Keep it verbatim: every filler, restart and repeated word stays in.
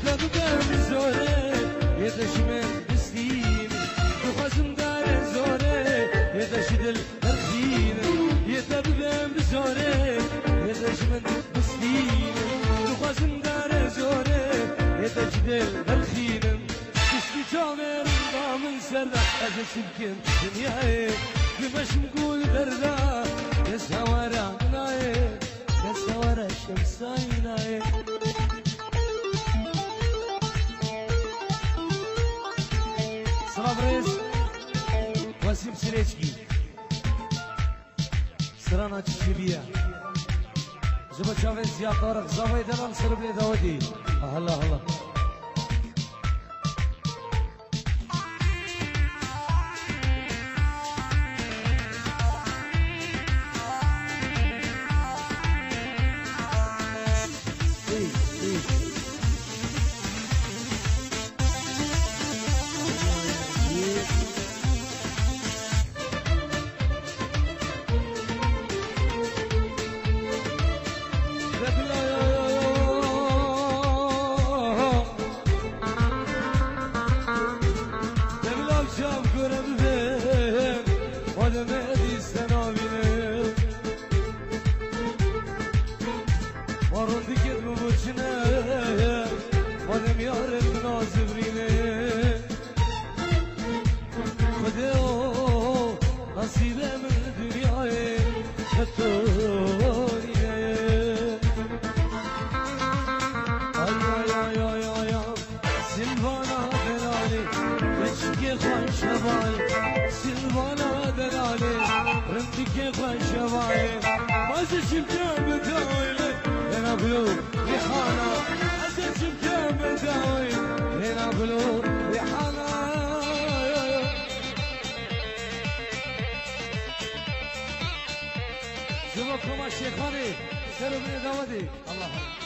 Te bibem bi zorê, yê te ji min bistînim. Dixwazim darê zorê, yê te ji dil derxînim. Yê te bibem bi zorê, yê te ji min bistînim. Dixwazim darê zorê, yê te ji dil derxînim. Piştî çavê rinda min ser de, ez ê çi bikim dinyayê. Dimeşim ku li derda, kes hawara min nayê, kes hawara şemsayî nayê. Silav rêz, Wasîm Sirêçkî. Strana Çişibiye. Ji bo çavên Ziya Tarix, zavayê delan ser bê dawetî. Hela, hela. Ey, ey. Wan dikir min bo çine, wan em yarê min nazivrîne. Xwedê o, nasîbê min dinyayê, heta nîne. Ay, ay, ay, ay, ay, ay. Silvana delalê, keçikê xweş hevalê. Silvana delalê, rindikê xweş hevalê. Ez ê çimkê bi dawî lê, lê nablo Rîhana. Ez ê çimkê bi dawî, lê nablo Rîhana. Ji bo koma Şêxanê, ser û binê dawetê. Allah Allah.